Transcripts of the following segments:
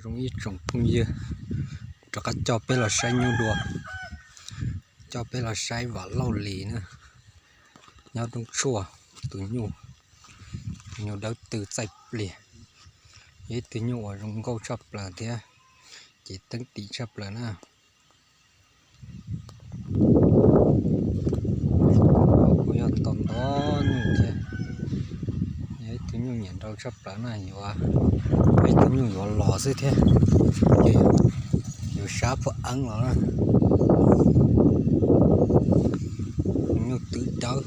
Zoo ib tsoom phooj ywg, rov qab coj peb los saib nyuj dua, coj peb los saib Vam Lauj Lis na, nyob Roob Tshuaj. Tus nyuj, tus nyuj dawb tw txaij pliag, yog ib tug nyuj uas zoo nkauj tshaj plaws thiab, ces teeb tim tshaj plaws na. Kuj yog tau ntau nyuj thiab, yog ib tug nyuj nyiam nrau tshaj plaws na, yuav, yog ib tug nyuj yuav los xwb thiab, ces yuav sab phom eeb los na. Nyuj twb dawb,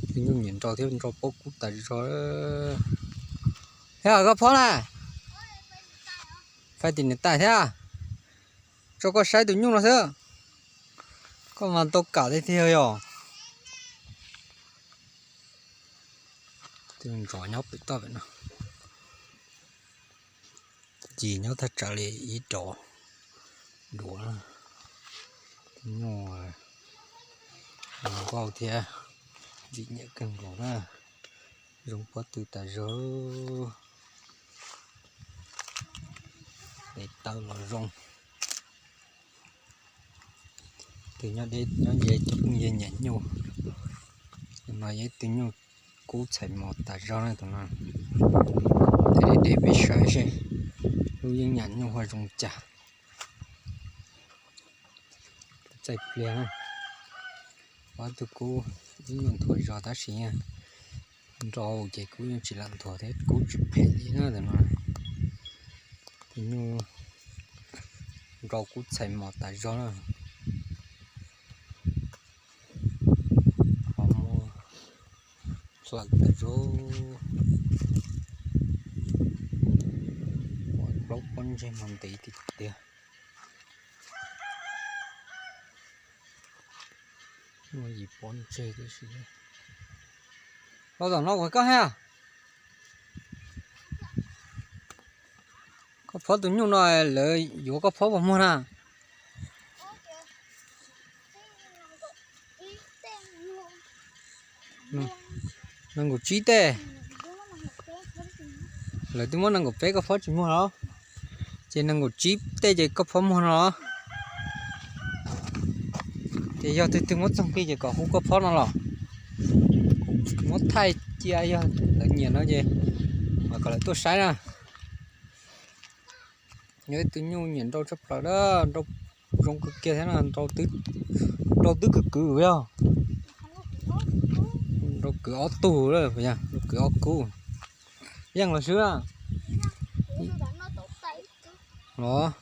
tus nyuj nyiam nrau thiab, nrau paub kub tas zog. Thiab koj phob na, faib tim niam tais thiab, tso koj saib tus nyuj no xwb, koj mas tau kam tiag tiag yog. Tus ntsos nyob pem toj pem no, ci nyob thaj tsam li ib dos duav. Nyuj zoo nkauj thiab, ntxim nyiam kawg nkaus na, zoo pob tw tas zog, tes taw los zoo. Tus nyob deb nyob ze cov phooj ywg nyiam nyuj, tus no yog ib tug nyuj kub txhais mos tas zog na tus no. Tes deb deb peb saib seb lub yeeb yam nyuj ho zoo cas. Txaij pliag na, ob tug kub ib nyuag nthuav zog tab sis nrau ces kub yeej tsis lam nthuav thiab kub tsis phem li na tus no. Tus nyuj nrau kub txhais mos tas zog na. Ho muaj txuam tas zog, ua plaub pob ntseg mas ntev tiag tiag. Muaj yim pob ntseg tib si. Los tom no kuv koj hais, koj phob tus nyuj no lawv yuav koj phob puas muag na? Nees nkaum tsib tej. Lawv twb muab nees nkaum peb koj phob tsis muag los? Ces nees nkaum tsib tej ces koj phob muag no los? Ces yog twg twg muab txog nqi ces kom hu koj phob no los? Muab thaij cia yog lawv nyiam no ces mam kom lawv tuaj saib na. Yog ib tug nyuj nyiam nrau tshaj plaws na, nrau zoo kawg kiag thiab na, nrau twb kwv kwv yog. Nrau kwv ob tug lawm, nrau kwv ob kub. Yeej los swb na. Los,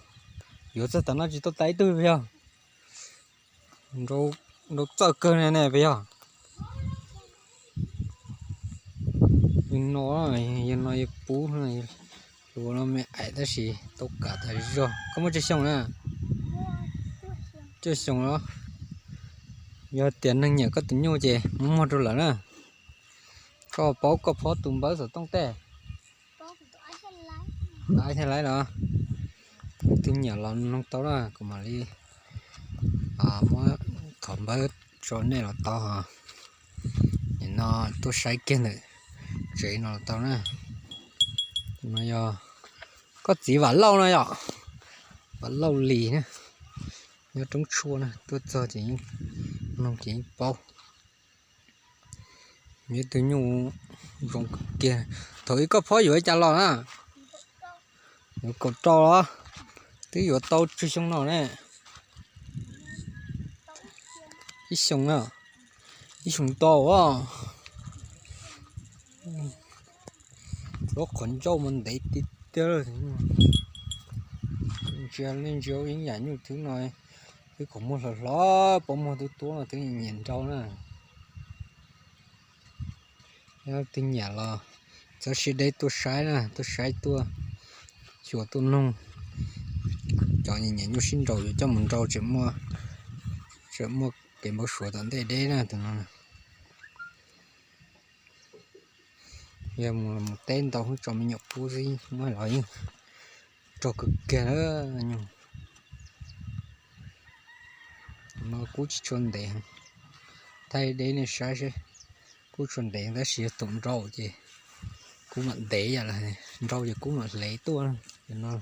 yuav txog tam no tsis tau tas ib tug yog. Nrau txawj kawg ne ne pes yog. Yog no, yog no yog pub, hluas no me aim tab sis tau kam tas zog. Koj muaj tsawg xyoo na? Cuaj xyoo los? Yog tias neeg nyiam koj tus nyuj ces muab muag rau lawm na. Koj paub koj phob tus npawb xov tooj tej? Ais thiaj laiv los? Leej twg nyiam los noog tau na, kuv mam li muab thov npawb tso nej los tau ho. Nim no tuaj saib kiag ntawm tsev no los tau na. No yog koj txiv Vam Lauj no yom? Vam Lauj Lis na, nyob Roob Tshuaj na, tuaj txog ces yeej noog ces yeej paub. Yog ib tug nyuj zoo kiag. Thaum ub koj phob yuav li cas los na? Yuav kaum rau los? Twb yuav tau tsawg xyoo no ne? Ib xyoo na, ib xyoo tau os. Lub qhov ncauj mas ntev tiag tiag. Ntsia nej ntsia yeeb yam nyuj twb no, twb qhov muag hlob hlob, pob muag tuab tuab no twb nyiam nrau na. Yog twg nyiam los txawb siab deb tuaj saib na, tuaj saib tuaj xyuas tuaj noog. Cov nyiam nyuj sib nraus yuav coj mus nrau tseem muaj kev npau suav tom ntej deb na tus no. Yog mus los mus teb ntau tso me nyuam pub xwb, muab los yeej rog kawg kiag na. Nyuj no kub tsis tshua ntev, thaij deb nej saib seb, kub tshua ntev tab sis yog tus nrau ces Kub mam ntev yam li nrau ces kub mam hlev tuaj. Cov no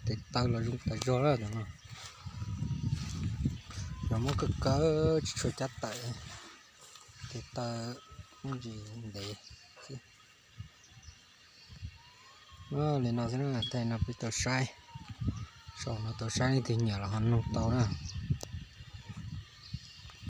tes taw los zoo tas zog lawm cov no. Cov muab kawg kawg tsis tshua cab tawm, tes taw muaj ntsis ntev xwb. Li no xwb na, thaum no peb tau saib, saum no tau saib leej twg nyiam los ho nug tau na.